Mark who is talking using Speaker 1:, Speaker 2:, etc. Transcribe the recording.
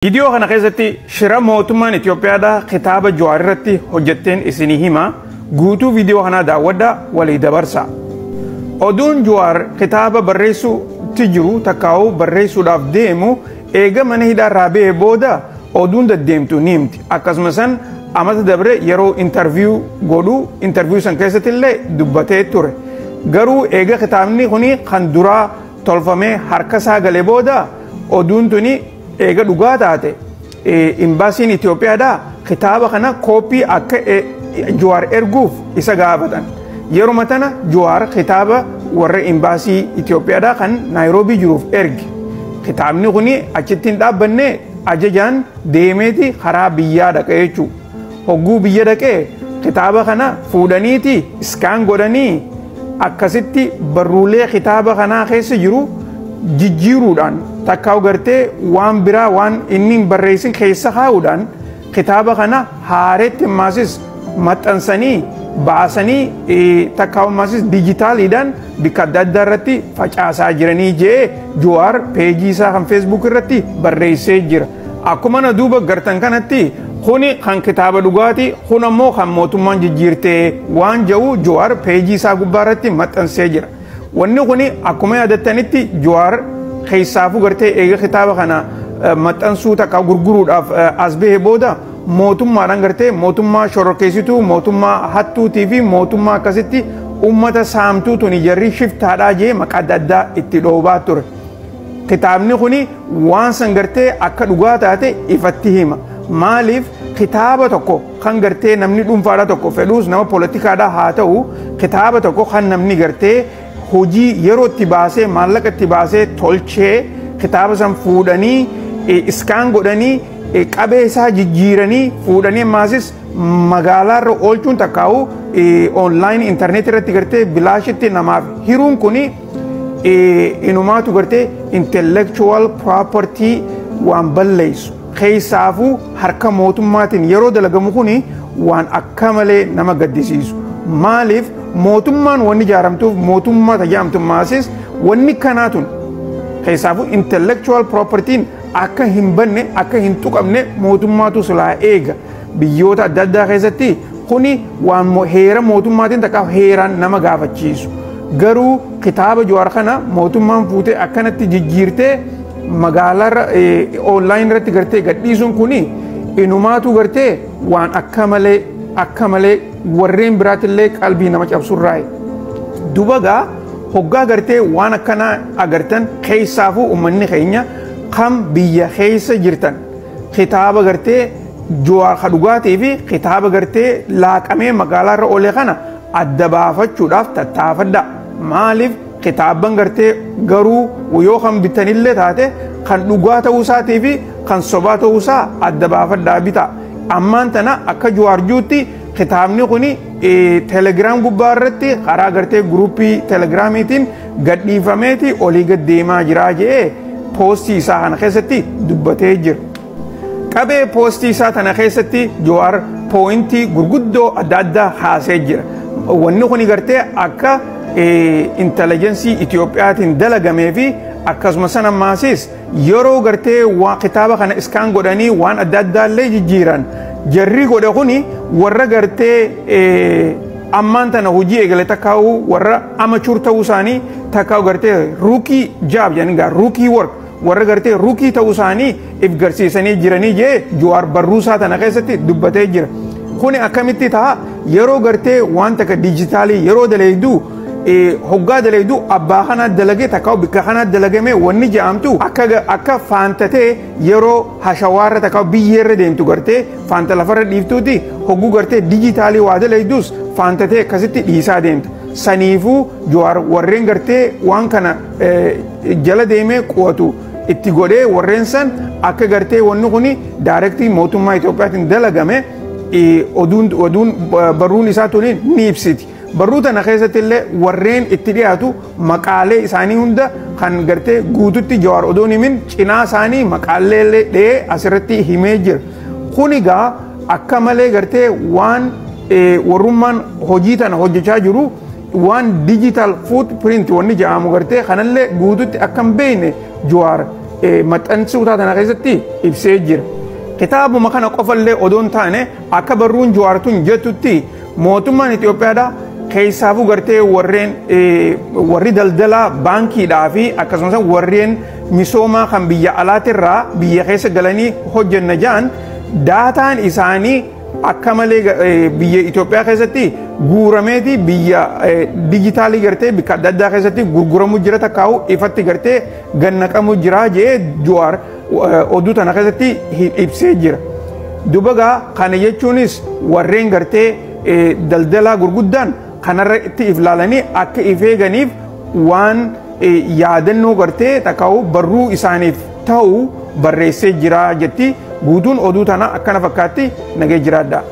Speaker 1: Viidiyoo kana keessatti shira mootummaan Itoophiyaadhaa kitaaba Jawaar irratti hojjetteen isinii hima. Guutuu viidiyoo kanaa daawwadhaa, walii dabarsa. Oduun Jawaar kitaaba barreessuutti jiru takkaa'uu barreessuudhaaf deemu eega mana hidhaarraa ba'ee booda oduun deddeemtu ni himti. Akkasuma san amata dabre yeroo intarviiyuu godhu intarviiyuu san keessatti illee dubbatee ture. Garuu eega kitaabni kuni kan duraa tolfamee harka isaa galee booda oduun tuni eega dhugaa taate, imbaasiin Itoophiyaadhaa kitaaba kana kooppii akka Jawaar erguuf isa gaafatan. Yeruma tana Jawaar kitaaba warra imbaasii Itoophiyaadhaa kan Naayiroobii jiruuf erge. Kitaabni kuni achitti hin dhaabbanne, ajajaan deemeeti karaa biyyaa dhaqee jechuudha. Hogguu biyya dhaqee kitaaba kana fuudhaniiti scan godhanii akkasitti barruulee kitaaba kanaa keessa jiru jijjiiruudhaan, takkaa gartee waan biraa waan inni hin barreessin keessa kaa'uudhaan, kitaaba kana haaretti maasis maxxansanii baasanii, takkaa maasis dijitaaliidhaan bakka adda addaa irratti facaasaa jiranii jee Jawaar peejii isaa kan Facebook irratti barreessee jira. Akkuma na duuba gartan kanatti, kuni kan kitaaba dhugaati, kun ammoo kan mootummaan jijjiirtee waan jedhu Jawaar peejii isaa gubbaa irratti maxxansee jira. Wanni kuni akkuma yaadattanitti Jawaar keessaafuu gartee eega kitaaba kana maxxansuu takka gurguruudhaaf as bahe booda mootummaadhaan gartee mootummaa shororkeessituu, mootummaa hattuutii fi mootummaa akkasitti ummata saamtuu tuni jarri shiftaadhaa jee maqaa adda addaa itti dhoobaa ture. Kitaabni kuni waan san gartee akka dhugaa taate ifatti hima. Maaliif kitaaba tokko kan gartee namni dhuunfaadhaa tokko fedhuus nama poolitikaadhaa haa ta'u, kitaaba tokko kan namni gartee hojii yeroo itti baasee, maallaqa itti baasee tolchee, kitaaba san fuudhanii scan godhanii, qabee isaa jijjiiranii, fuudhanii amaasis magaalaarra oolchuun, takkaa'u online intarneet irratti gartee bilaashitti namaaf hiruun kuni inumaatu gartee intellectual property waan balleessu. Keessaafuu harka mootummaatiin yeroo dalagamu kuni waan akka malee nama gaddisiisu. Maaliif mootummaan wanni ijaaramtuuf mootummaa tajaajamtummaasis wanni kanaatun keessaafuu intellectual propertyn akka hin banne, akka hin tuqamne mootummaatu silaa eega. Biyyoota adda addaa keessatti kuni waan heera mootummaatiin takka heeraan nama gaafachiisu. Garuu kitaaba Jawaar kana mootummaan fuutee akkanatti jijjiirtee magaalaarra online irratti gartee gadhiisuun kuni inumaatu gartee waan akka malee akka malee warreen biraatillee qalbii nama cabsurraayi. Duba gaa hoggaa gartee waan akkanaa agartan, keessaafuu uummanni keenya kan biyya keessa jirtan, kitaaba gartee Jawaar ka dhugaatii fi kitaaba gartee laaqamee magaalaarra oole kana adda baafachuudhaaf tattaafadha. Maaliif kitaaban gartee garuu yoo kan bitanillee taate kan dhugaa ta'uu isaatii fi kan sobaa ta'uu isaa adda baafadhaa bita. Ammaan tana akka Jawaar juutti kitaabni kuni Telegram gubbaa irratti karaa gartee guruppii Telegiraamiitiin gadhiifameeti olii gad deemaa jiraa jee poostii isaa kana keessatti dubbatee jira. Qabee poostii isaa tana keessatti Jawaar poointii gurguddoo adda addaa haasee jira. Wanni kuni gartee akka intelligensii Itoophiyaatiin dalagamee fi akkasuma sana maasis yeroo gartee waa kitaaba kana scan godhanii waan adda addaa illee jijjiiran, jarri godhe kuni warra gartee ammaan tana hojii eegale, takkaa'u warra amateur ta'uu isaanii, takkaa'u gartee rookie job jedhanii gaa rookie work, warra gartee rookie ta'uu isaanii if garsiisanii jiranii jee Jawaar barruusaa tana keessatti dubbatee jira. Kuni akkamitti ta'a? Yeroo gartee waan takka dijitaalii yeroo daleeydu, hoggaa daleeydu, abbaa kanaa dalage takka bikka kanaa dalagame wanni jedhamtu akka faantatee yeroo hashawaarra takka biyyeerra deemtu gartee faanta lafarra dhiiftuuti, hogguu gartee dijitaalii waa daleeydus faantatee akkasitti dhiisaa deemta. Saniifuu Jawaar warreen gartee waan kana jala deemee qu'atu itti godhee, warreen san akka gartee wanni kuni direct mootummaa Itoophiyaatiin dalagame oduun barruun isaa tuni ni ibsiti. Barruu tana keessatti illee warreen itti dhiyaatu maqaalee isaanii hunda kan gartee guututti Jawaar odoon himin cinaa isaanii maqaalee illee dhee asirratti himee jira. Kun egaa akka malee gartee waan warrummaan hojii tana hojjechaa jiru waan digital footprint wanni jedhamu gartee kanallee guututti akka hin beekne Jawaar maxxansuu tana keessatti ibsee jira. Kitaabuma kana qofallee odoo hin taane, akka barruun Jawaartuun jettutti, mootummaan Itoophiyaadha keessaafuu gartee warreen warri daldalaa baankiidhaa fi akkasumas warreen misoomaa kan biyya alaatirraa biyya keessa galanii hojjenna ja'an, daataan isaanii akka malee biyya Itoophiyaa keessatti guurameeti biyya dijitaalii gartee bikka adda addaa keessatti gurguramuu jira, takkaa'u ifatti gartee gannaqamuu jira jee Jawaar oduu tana keessatti ibsee jira. Dubagaa kana jechuunis warreen gartee daldalaa gurguddaan kanarra itti if laalanii akka if eeganiif waan yaadannoo gartee takkaa'u barruu isaaniif ta'u barreessee jira jetti. Guutuun oduu tana akkana fakkaatti. Nagee jiraadha.